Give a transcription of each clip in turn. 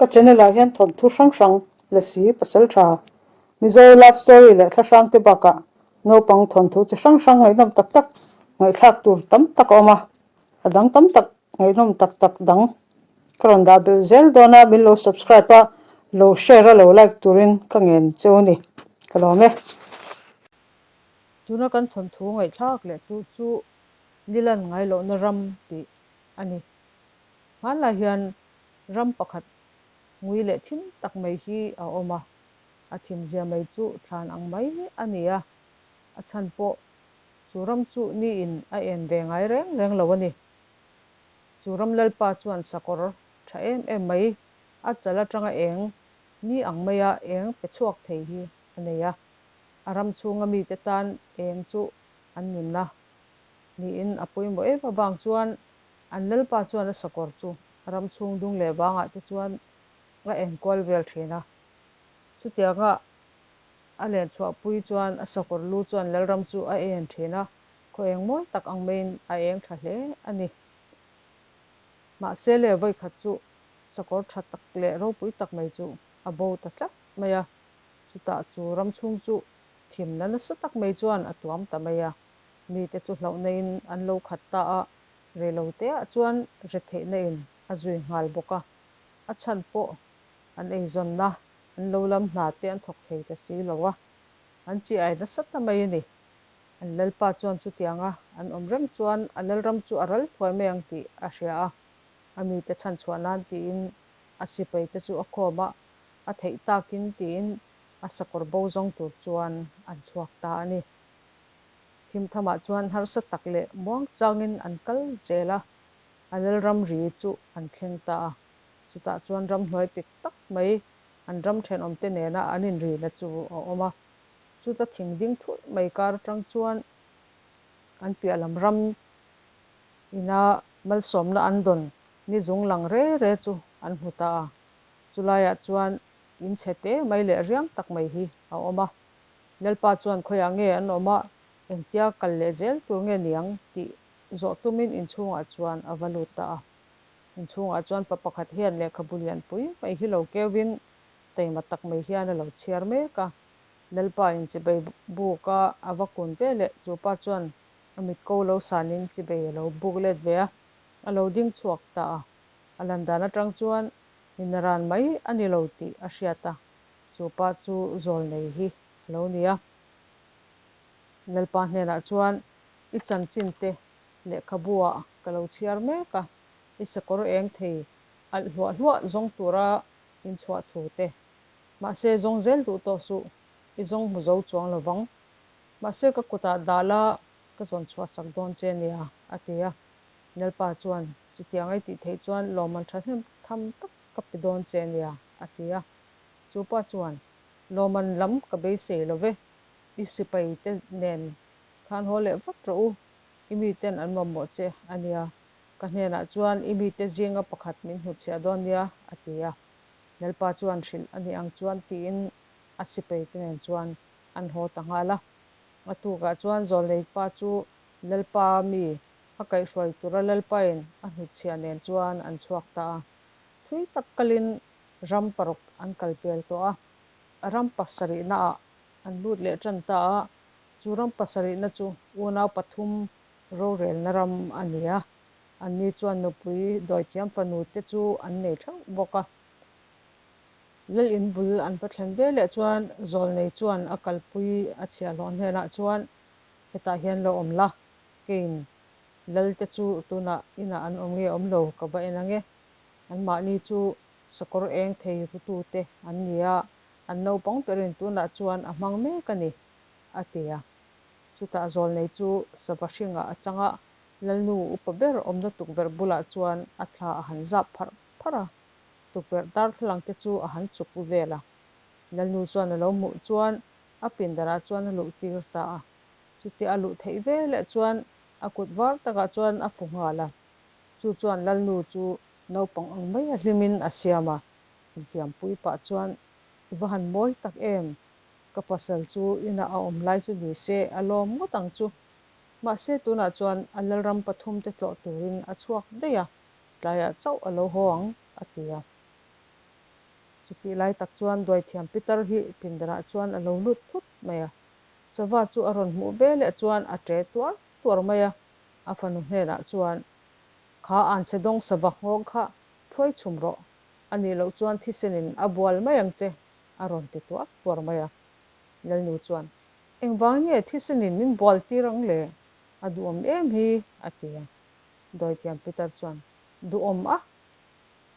Ka channel ah hian thawnthu hrang hrang, Lasi, Pasaltha, Mizo love story leh thla hrang te bakah naupang thawnthu chi hrang hrang ngaihnawm tak tak ngaihthlak tur tam tak a awm a, a dang tam tak ngaihnawm tak tak dang ka rawn dah belh zel dawn a, min lo subscribe a, lo share a lo like turin ka ngen cheu a ni, ka lawm e. Tuna kan thawnthu ngaihthlak leh tur chu Nilan ngailohna ram tih a ni. Hmanlai hian ram pakhat ngui leh thim tak mai hi a awm a, a thimzia mai chu thlan ang mai a ni a, a chhan pawh chu ram chu niin a en ve ngai reng reng lo a ni. Chu ram lalpa chuan sakawr tha em em mai a chal atanga eng ni ang maia eng pe chhuak thei hi a nei a, a ram chhunga mite tan eng chu an nunna niin a pawimawh em avang chuan an lalpa chuan a sakawr chu a ram chhung dung leh vangah te chuan a enkual vel thin a. Chutianga a len chhuahpui chuan a sakawr lu chuan lalram chu a en thin a, khaw eng mawi tak ang maiin a eng tha hle a ni. Mahse le vawikhat chu sakawr tha tak leh ropui tak mai chu a bo ta tlat mai a, chutah chu ram chhung chu thimna nasa tak mai chuan a tuam ta mai a, mite chu hlauhna in an lo khat ta a, reiloteah chuan retheihna in a zui nghal bawk a, a chhan pawh an eizawnna an lo lam hna te an thawk thei ta si lo a, an chi ai nasa ta mai a ni. An lalpa chuan chutianga an awm reng chuan a lalram chu a ral thuai mai ang tih a hria a, a mite chhan chhuah nan tiin a sipai te chu a khawm a, a theih takin tiin a sakawr bo zawng tur chuan an chhuak ta a ni. Thimthamah chuan harsa tak leh muang changin an kal zel a, a lalram ri chu an thleng ta a. Chutah chuan ramhnuai pik tak mai an ram thenawmte nena an inrina chu a awm a. Chuta thing ding thulh mai kar atang chuan an piah lam ram ina malsawmna an dawn ni zung lang re re chu an hmu ta a. Chulaiah chuan in chhe te mai leh riang tak mai hi a awm a. Lalpa chuan khawiah nge an awm a, engtia kal leh zel tur nge niang tih zawh tumin inchhungah chuan a va lut ta a. Inchhungah chuan pa pakhat hian lehkhabu lianpui mai hi lo keuhin taima tak mai hian a lo chhiar mek a. Lalpa in chibei buk a, a va kun ve leh chu pa chuan a mitko lo sanin chibei a lo buk let ve a, a lo ding chhuak ta a. A lan dan atang chuan minaran mai a ni lo tih a hriat a, chu pa chu zawl nei hi a lo ni a. Lalpa hnenah chuan i chanchin te lehkhabu ah ka lo chhiar mek a, i sakawr eng thei alh hluah hluah zawng tura in chhuah thu te. Mahse zawng zel duh tawh suh, i zawng hmu zo chuang lo vang. Mahse ka kutah dah la ka zawn chhuah sak dawn che nia, a ti a. Lalpa chuan chutiang ei tih theih chuan lawmman thahnem tham tak ka pe dawn che nia, a ti a. Chu pa chuan, Lawmman lam ka beisei lo ve, i sipai te nen khan haw leh vat rawh u, i miten an mamawh che a nia, ka hnenah chuan i mite zinga pakhat min hnutchhiah dawn nia, a ti a. Lalpa chuan hrilh a nih ang chuan tiin a sipai te nen chuan an haw ta nghal a. A tukah chuan Zawlnei pa chu Lalpa mi a kaihhruai tura Lalpain a hnutchhiah nen chuan an chhuak ta a. Thui tak kalin ram paruk an kal pel tawh a, a ram pasarihnaah an lut leh tan ta a, chu ram pasarihna chu unau pathum rorelna ram a ni a, anni chuan nupui dawithiam fanu te chu an nei theuh bawk a. Lal in bul an va thlen ve leh chuan Zawlnei chuan a kalpui a chhiahhlawh hnenah chuan hetah hian lo awm la, keiin Lal te chu tunah inah an awm nge awm lo ka va en ang e, anmahni chu sakawr eng thei rutute an ni a, an naupang berin tunah chuan a hmang mek a ni, a ti a. Chutah Zawlnei chu sava hringah a chang a, Lalnu upa ber awmna tukverh bulah chuan a thla a han zap pharh pharh a, tukverh darthlalang te chu a han chuk vel a. Lalnu chuan a lo hmuh chuan a pindanah chuan a luh tir ta a. Chutia a luh theih veleh chuan a kut var takah chuan a fu nghal a. Chu chuan Lalnu chu naupang ang mai a hlimin a siam a, infiampui pah chuan, I va han mawi tak em? Ka pasal chu inah a awm lai chu ni se a lawm ngawt ang chu. Mahse tunah chuan a lalram pathum te tlawh turin a chhuak daih a, tlaiah chauh a lo haw ang, a ti a. Chutih lai tak chuan Duaithiam Pitar hi pindanah chuan a lo lut thut mai a. Sava chu a rawn hmuh ve leh chuan a ṭe tuar tuar mai a, a fanu hnenah chuan, Kha anchhe dawng sava nghawng kha ṭhuai chhum rawh, a nih loh chuan thisenin a bual mai ang che, a rawn ti tuar tuar mai a. Lalnu chuan, Engvangin nge thisenin min bual tir ang le? A duhawm em hi, a ti a. Dawithiam Pitar chuan, Duhawm a?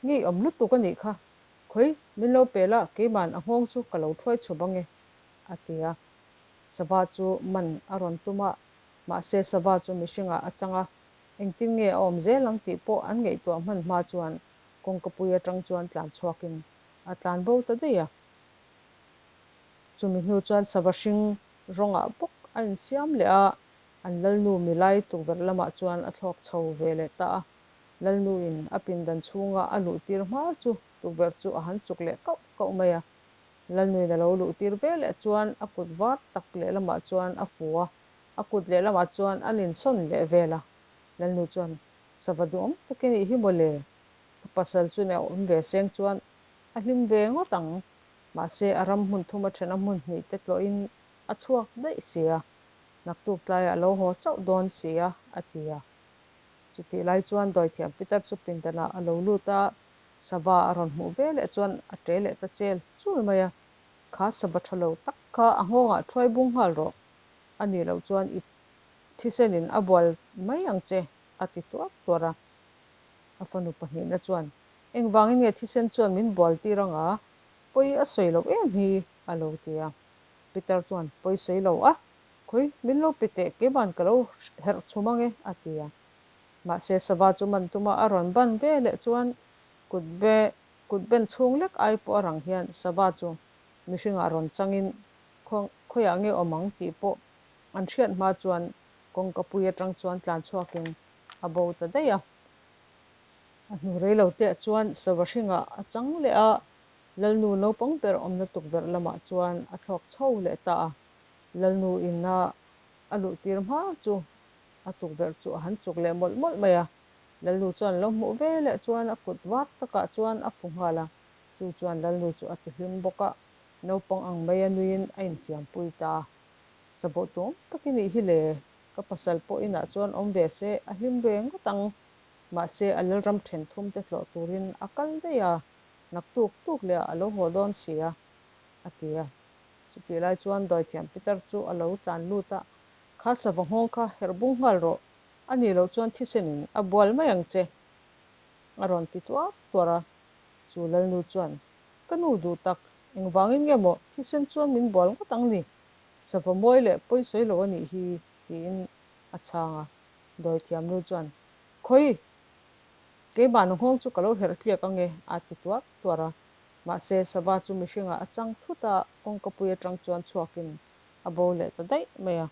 Ngeiawm lutuk a nih kha. Khawi, min lo pe la, keima'n a nghawng chu ka lo ṭhuai chhum ang e, a ti a. Sava chu man a rawn tum a, mahse sava chu mihringah a chang a, engtin nge a awm zel ang tih pawh an ngaihtuah hman hma chuan kawngkapui aṭang chuan tlan chhuakin a tlan bo ta daih a. Chumi hnu chuan sava hring rawngah bawk a insiam leh a, an lalnu milai tukverh lamah chuan a thlawk chho ve leh ta a. Lalnuin a pindan chhunga a luhtir hma chu tukverh chu a han chuk leh kauh kauh mai a. Lalnuin a lo luhtir ve leh chuan a kut var tak lehlamah chuan a fu a, a kut lehlamah chuan an insawn leh vel a. Lalnu chuan, Sava duhawm tak i nih hi maw le? Ka pasal chu nia awm ve seng chuan a hlim ve ngawt ang. Mahse, a ram hmun thuma ṭhena hmun hnih te tlawhin a chhuak daih si a, naktuk tlaiah a lo haw chauh dawn si a, a ti a. Chutih lai chuan Dawithiam Pitar chu pindanah a lo lut a, sava a rawn hmuh ve leh chuan a ṭe leh ta chel chul mai a, Kha sava ṭha lo tak kha a nghawngah ṭhuai bung nghal rawh, a nih loh chuan i thisenin a bual mai ang che, a ti tuar tuar a. A fanu pahnihna chuan, Engvangin nge thisen chuan min bual tir ang a? Pawi a sawi loh em hi, a lo ti a. Peter chuan, Pawi sawi lo a, khawi min lo pe teh, keiman ka lo herh chhum ang e, a ti a. Mahse sava chu man tuma a rawn ban ve leh chuan kut be kut ben chhung lek ai pawh a rang hian sava chu mihringah rawn changin khawiah nge awm ang tih pawh an hriat hma chuan kawngkapui atang chuan tlan chhuakin a bo ta daih a. A hnu rei lo teh chuan sava hringah a chang leh a, Lalnu naupang ber awmna tukverh lamah chuan a thlawk chho leh ta a. Lalnu ina a luh tir hma chu a tukverh chu a han chuk leh mawlh mawlh mai a. Lalnu chuan lo hmuh ve leh chuan a kut var takah chuan a fu nghal a, chu chuan Lalnu chu a tihlim bawk a, naupang ang mai a nuiin a infiampui ta a. Sabawh tuam tak i nih hi le, ka pasal pawh inah chuan awm ve se a hlim ve ngawt ang. Mahse, a lalram then thum te tlawh turin a kal daih a, naktuk tuk leh ah a lo haw dawn si a, a ti a. Chutih lai chuan Dawithiam Pitar chu a lo tlan lut a, Kha sava nghawng kha herh bung nghal rawh, a nih loh chuan thisenin a bual mai ang che, a rawn ti tuar tuar a. Chu Lalnu chuan, Ka nu duh tak, engvangin nge maw thisen chuan min bual ngawt ang ni? Sava mawi leh pawi sawi lo a nih hi, tiin a chhang a. Dawithiamnu chuan, Khawi! Keimah na nghawng chu ka lo herh tliak ang e, a ti tuar tuar a. Mahse, sava chu mihringah a chang thut a, kawngkapui atang chuan chhuakin a bo leh ta daih mai a.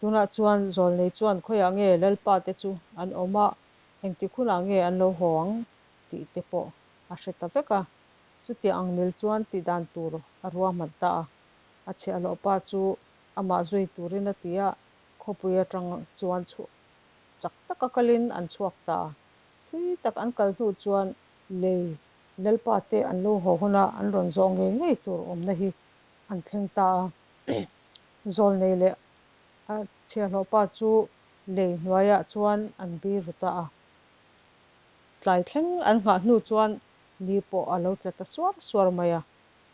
Tunah chuan Zawlnei chuan khawiah nge Lalpa te chu an awm a, engtik hunah nge an lo haw ang tih te pawh a hre ta vek a. Chutiang ang mil chuan tihdan tur a ruahman ta a. A chhiahhlawhpa chu amah zui turin a ti a, khawpui atang chuan chhuah chak taka kalin an chhuak ta a. Thui tak an kal hnu chuan lei Lalpa te an lo haw huna an rawn zawh ngei ngei tur awmna hi an thleng ta a. Zawlnei leh a chhiahhlawhpa chu lei hnuaiah chuan an bi ru ta a. Tlai thleng an nghah hnu chuan ni pawh a lo tla ta suar suar mai a.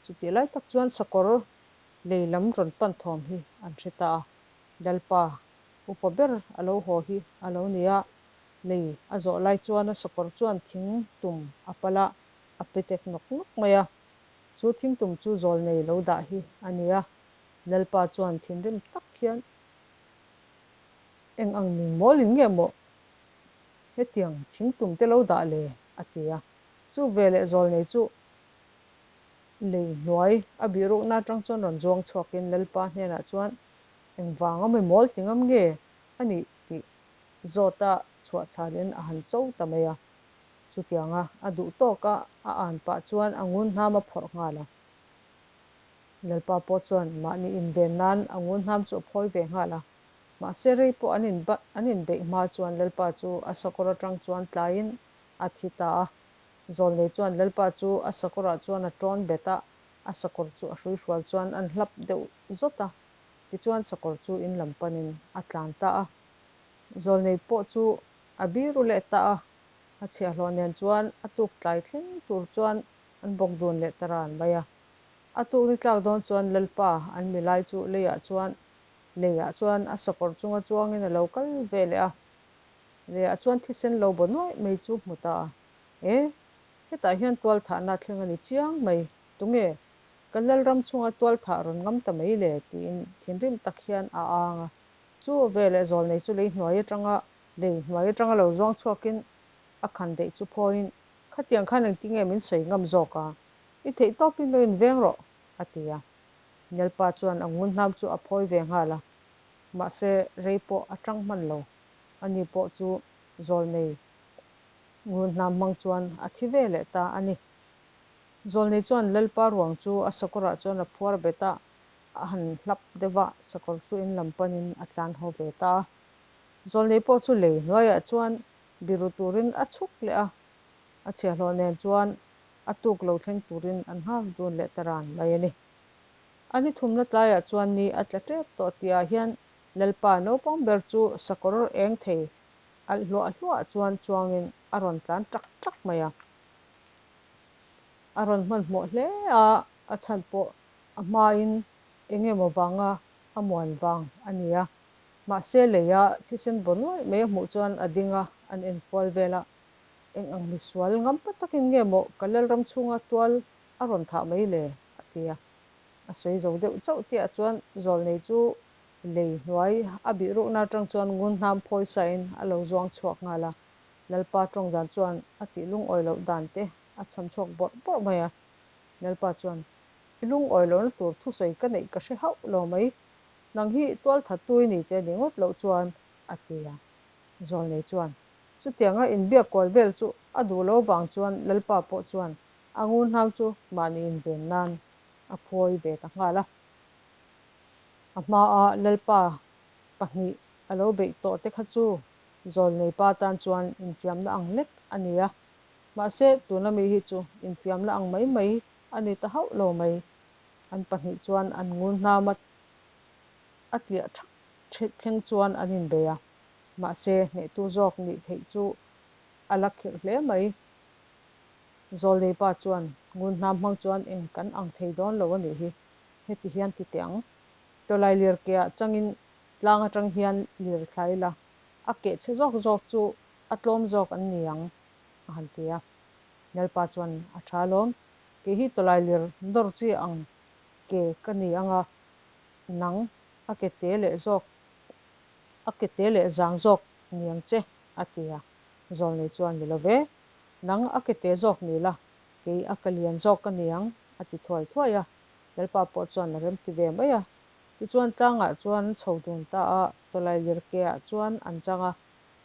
Chutih lai tak chuan sakawr lei lam rawn pan thawm hi an hre ta a, Lalpa upa ber a lo haw hi a lo ni a, lei a zawh lai chuan a sakawr chuan thing tum a pal a, a pe tek nawk nawk mai a, chu thing tum chu zawl nei lo dah hi a ni a, Lalpa chuan thinrim tak hian eng ang ning mawlin nge maw hetiang thing tum te lo dah le a ti a, chu veleh zawl nei chu Lei hnuai a bihrukna atang chuan rawn zuang chhuakin Lalpa hnenah chuan engvang a mimawl ti ngam nge a nih tih zawta chhuah chhalin a han cho ta mai a. Chutianga a duh tawka a an pah chuan a ngun hnam a phawrh nghal a. Lalpa pawh chuan mahni inven nan a ngun hnam chu a phawi ve nghal a. Mahse rei pawh an an inbeih hma chuan Lalpa chu a sakawr atang chuan tlaiin a thi ta a. Zawlnei chuan Lalpa chu a sakawrah chuan a ṭawn bet a, a sakawr chu a hruihrual chuan an hlap deuh zawt a. Tichuan sakawr chu in lam panin a tlan ta a. Zawlnei pawh chu a biru leh ta a, a chhiahhlawh nen chuan a tuk tlai thleng tur chuan an bawk dun leh ta ran mai a. A tuk ni tlak dawn chuan Lalpa an milai chu leiah chuan leiah chuan a sakawr chunga chuangin a lo kal ve leh a. Leiah chuan thisen lo baw nuaih mai chu hmu ta a. E, hetah hian tualthahna thleng a ni chiang mai, tunge ka Lalram chunga tualthah rawn ngam ta mai le? tiin thinrim tak hian a ang a. Chu veleh zawlnei chu lei hnuai atanga lei hnuai atanga lo zuang chhuakin a khan daih chu phawiin, Khatiang khan engtinge min sawi ngam zawk a? I theih tawpin lo inveng rawh, a ti a. Nelpa chuan a ngun hnam chu a phawi ve nghal a, mahse rei pawh a tang hman lo. Ani pawh chu zawlnei ngun hnam hmang chuan a thi ve leh ta a ni. Zawlnei chuan Lalpa ruang chu a sakawrah chuan a phuar bet a, a han hlap deuh va, sakawr chu in lam panin a tlan haw ve ta a. Zawlnei pawh chu lei hnuaiah chuan biru turin a chhuk leh a, a chhiahhlawh nen chuan a tuk lo thleng turin an nghak dun leh ta ran mai a ni. A ni thumna tlaiah chuan ni a tla tep tawh tihah hian Lalpa naupang ber chu sakawr eng thei alh hluah hluah chuan chuangin a rawn tlan ṭak ṭak mai a. A rawn hmanhmawh hle a, a chhan pawh a hmain eng emaw vanga a muan vang a ni a. Mahse leia thisen baw nuaih mai a hmuh chuan a ding a, an enkual vel a. Eng ang misual ngampa takin nge maw ka Lalram chhunga tual a rawn thah mai le? a ti a. A sawi zo deuh chauh tihah chuan zawlnei chu lei hnuai a bih rukna atang chuan ngun hnam phawi sain a lo zuang chhuak nghal a. Lalpa tawng dan chuan a tih lungawi loh dan te a chham chhuak bawrh bawrh mai a. Lalpa chuan, I lungawi lohna tur thusawi ka neih ka hre hauh lo mai. Nang hi tualthattu i ni te ni ngawt loh chuan, a ti a. Zawlnei chuan, Chutianga inbiak kual vel chu a duh lo vang chuan Lalpa pawh chuan a ngunhnam chu mahni inven nan a phawi ve ta nghal a. A hmaa Lalpa pahnih a lo beih tawh te kha chu Zawlnei pa tan chuan infiamna ang lek a ni a. Mahse, tuna mi hi chu infiamna ang mai mai a ni ta hauh lo mai. An pahnih chuan an ngunhnama a tliah thak thleng chuan an inbei a. Mahse, hnehtu zawk nih theih chu a la khirh hle mai. Zawlnei pa chuan, Ngunhnam hmang chuan eng kan ang thei dawn lo a nih hi. Heti hian ti teh ang. Tawlai lir keah changin tlang atang hian lir thla ila, a keh chhe zawk zawk chu a tlawm zawk an ni ang, a han ti a. Lalpa chuan, A tha alawm. Kei hi tawlai lir nawr chi ang ke ka ni ang a, nang a ke te leh zawk a ke te leh zang zawk ni ang che, a ti a. Zawlnei chuan, Ni lo ve, nang a ke te zawk ni la, kei a ka lian zawk ka ni ang, a ti thuai thuai a. Lalpa pawh chuan a remti ve mai a. Tichuan tlangah chuan an chho dun ta a, tawlai lir keah chuan an chang a,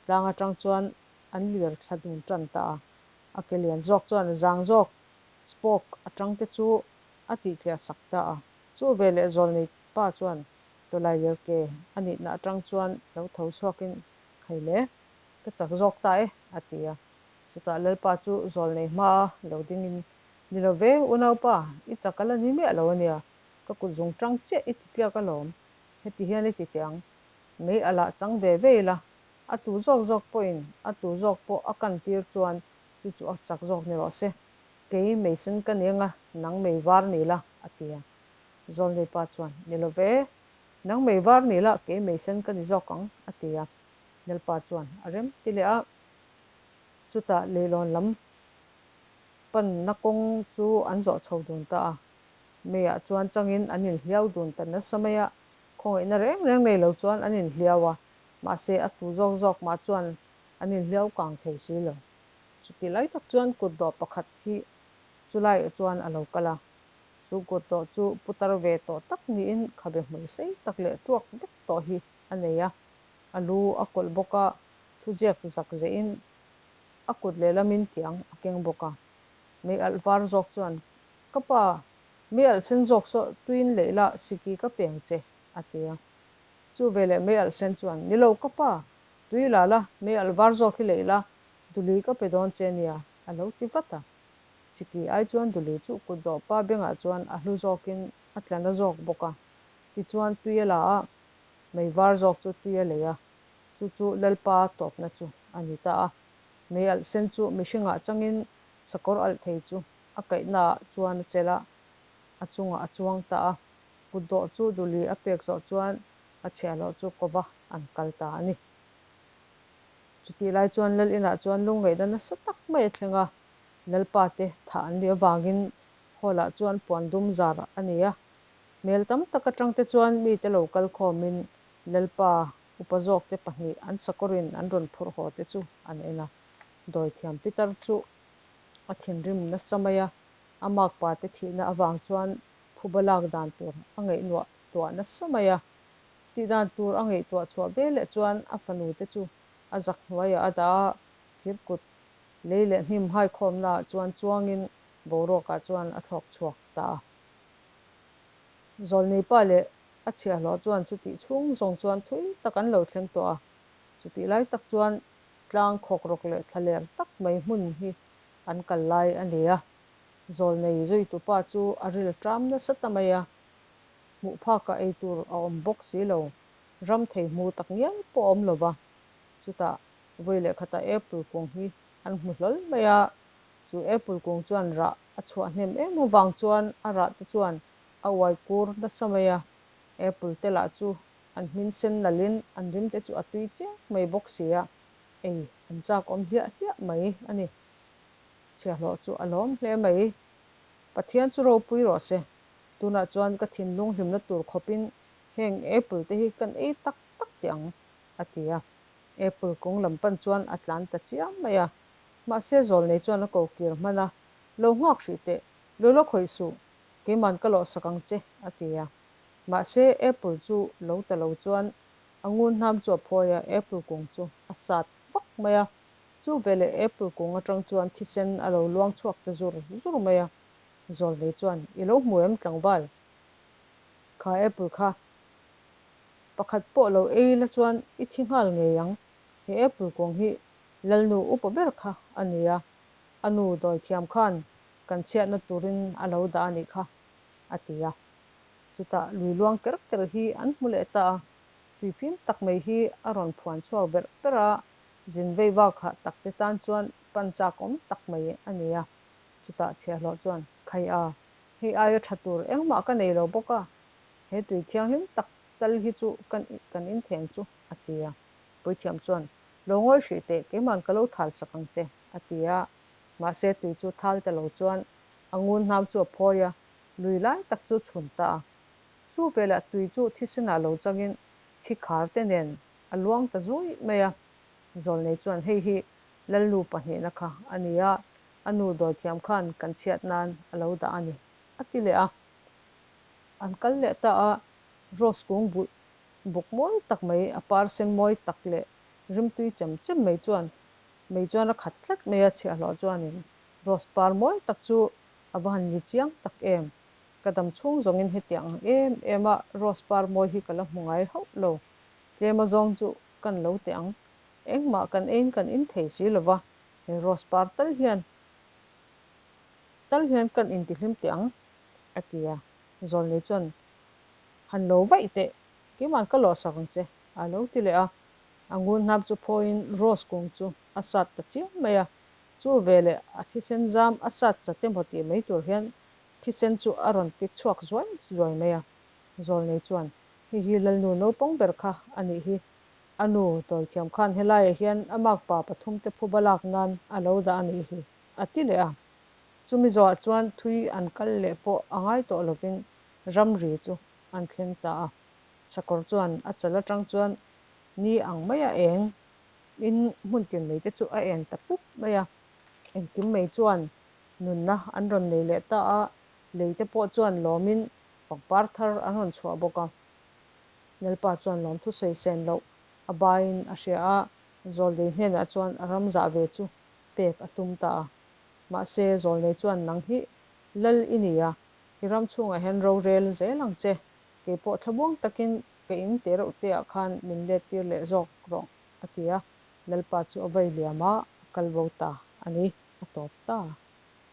tlang atang chuan an lir thla dun tan ta a. A ke lian zawk chuan zang zawk, spoke, atang te chu a tihtliah sak ta a. Chu veleh zawlnei pa chuan Tawlai lir ke a nihna atang chuan lo tho chhuakin, Khai le, ka chak zawk ta e, a ti a. Chutah Lalpa chu zawlnei hmaa lo dingin, Ni lo ve, unaupa, i chak a la ni miah lo a nia, ka kut zung tang chiah i ti tliak alawm, heti hian i ti teh ang. Mei a lah chang ve ve ila, a tu zawk zawk pawhin a tu zawk pawh a kan tir chuan chu chu a chak zawk ni rawh se. Kei mei sen ka ni anga, nang mei var ni la, a ti a. Zawlnei pa chuan, Ni lo ve, nang mei var ni la, kei mei sen ka ni zawk ang, a ti a. Lalpa chuan a rem ti leh a. Chutah leilawn lam panna kawng chu an zawh chho dun ta a. Meiah chuan changin an inhliau dun ta nasa mai a, khawngaihna reng reng nei lo chuan an inhliau a, mahse a tu zawk zawk mah chuan an inhliau kang thei si lo. Chuti lai tak chuan kutdawh pakhat hi chulaiah chuan a lo kal a. Chu kutdawh chu putar ve tawh tak niin khabe hmul sei tak leh tuak vek tawh hi a nei a, a lu a kawlh bawk a, thuziak zak zehin a kut lehlamin tiang a keng bawk a. Mei alh var zawk chuan, Ka pa, mei alh sen zawk saw tuiin leih la, siki ka pe ang che, a ti a. Chu veleh mei alh sen chuan, Ni lo ka pa, tui la la, mei alh var zawk hi leih la, duli ka pe dawn che nia, a lo ti vat a. Siki ai chuan Duli chu kutdawh pa bengah chuan a hlu zawkin a tla na zawk bawk a. Tichuan tui a la a, mei var zawk chu tui a lei a, chu chu Lalpa tawpna chu a ni ta a. Mei alh sen chu mihringah changin sakawr alh thei chu a kaihnaah chuan a chelh a, a chungah a chuang ta a. Kutdawh chu Duli a pek zawh chuan a chhiahhlawh chu kova an kal ta a ni. Chutih lai chuan Lal inah chuan lungngaihna nasa tak mai a thleng a, Lalpa te thah an nih avangin hall ah chuan puan dum zar a ni a. Hmel tam tak atang te chuan mite lo kal khawmin Lalpa upa zawk te pahnih an sakawrin an rawn phurh haw te chu an en a. Dawithiam Pitar chu a thinrim nasa mai a, a makpa te thihna avang chuan phuba lak dan tur a ngaihnuah tuah nasa mai a. Tih dan tur a ngaihtuah chhuah ve leh chuan a fanu te chu a zak hnuaiah a dah a, thirkut lei leh hnim haikhawmnaah chuan chuangin boruakah chuan a thlawk chhuak ta a. Zawlneipa leh a chhiahhlawh chuan chutih chhung zawng chuan thui tak an lo thleng tawh a, chutih lai tak chuan tlang khawkrawk leh thlaler tak mai hmun hi an kal lai a ni a. Zawlnei zuitupa chu a ril ṭam nasa ta mai a, hmuh phakah ei tur a awm bawk si lo, ram thei hmu tak ngial pawh a awm lo va. Chutah vawi leh khatah apple kung hi an hmu hlawl mai a, chu apple kung chuan rah a chhuah hnem em avang chuan a rah te chuan a uai kur nasa mai a, apple te lah chu an hmin sen nalhin an rim te chu a tui chiang mai bawk si a, ei an chak awm hliah hliah mai a ni. Chhiahhlawh chu a lawm hle mai. Pathian chu ropui rawh se. Tunah chuan ka thinlung hlimna tur khawpin heng apple te hi kan ei tak tak teh ang, a ti a. Apple kung lam pan chuan a tlan ta chiam mai a. Mahse zawlnei chuan a ko kir hman a, Lo nghak hrih teh, lo la khawih suh, keiman ka lawhsak ang che, a ti a. Mahse apple chu lo ta lo chuan a ngun hnam chu a phawi a, apple kung chu a sat vak mai a. Chu veleh apple kung atang chuan thisen a lo luang chhuak ta zur zur mai a. Zawlnei chuan, I lo hmu em tlangval? Kha apple kha pakhat pawh lo ei la chuan i thi nghal ngei ang. He apple kung hi Lalnu upa ber kha a ni a, a nu dawithiam khan kan chhiatna turin a lo dah a nih kha, a ti a. Chutah lui luang ker ker hi an hmu leh ta a, tuifim tak mai hi a rawn phuan chhuak berh berh a, zin vei vak hah tak te tan chuan pan chak awm tak mai a ni a. Chutah chhiahhlawh chuan, Khai a, hei aia tha tur engmah ka nei lo bawk a, he tui thianghlim tak tal hi chu kan kan intheng chu, a ti a. Puithiam chuan, Lo ngawi hrih teh, keiman ka lo thal sak ang che, a ti a. Mahse tui chu thal ta lo chuan a ngun hnam chu a phawi a, lui lai tak chu chhun ta a. Chu velah tui chu thisenah lo changin thi khar te nen a luang ta zui mai a. Zawlnei chuan, Hei hi Lalnu pahnihna kha a ni a, a nu dawithiam khan kan chhiat nan a lo dah a ni, a ti leh a. An kal leh ta a, Rose kung buh buk mawi tak mai, a par sen mawi tak leh rimtui chem chem mai chuan mei chuan a khat tlat mai a, chhiahhlawh chuanin Rose par mawi tak chu a va han ni chiang tak em! Ka dam chhung zawngin hetiang ang em em a Rose par mawi hi ka la hmu ngai hauh lo, tlem azawng chu kan lo teh ang. Engmah kan eiin kan in thei si lo va, he rose par tal hian tal hian kan intihlim teh ang, a ti a. Zawlnei chuan, Han lo vaih teh, keiman ka lawhsak ang che, a lo ti leh a. A ngun hnap chu phawiin rose kung chu a sat ta chiam mai a. Chu veleh a thisen zam a sat chat emaw tih mai tur hian thisen chu a rawn pik chhuak zuai zuai mai a. Zawlnei chuan, Hei hi Lalnu naupang ber kha a nih hi, A nu, Dawithiam khan helaiah hian a makpa pathumte phuba lak nan a lo dah a nih hi, a ti leh a. Chumi zawhah chuan thui an kal leh pawh a ngai tawh lovin ramri chu an thleng ta a. Sakawr chuan a chal atang chuan ni ang maia eng in hmun tin mai te chu a en ta pup mai a. Engkim mai chuan nunna an rawn nei leh ta a, lei te pawh chuan lawmin pangpar thar an rawn chhuah bawk a. Lalpa chuan lawmthu sawi sen loh a baiin a hria a, Zawlnei hnenah chuan a ram zah ve chu pek a tum ta a. Mahse, Zawlnei chuan nang hi Lal i ni a, i ram chhungah hian rorel zel ang che, kei pawh thlamuang takin ka in te reuh te ah khan min let tir leh zawk rawh, a ti a. Lalpa chu a vai liam a, a kal bo ta a ni. A tawp ta.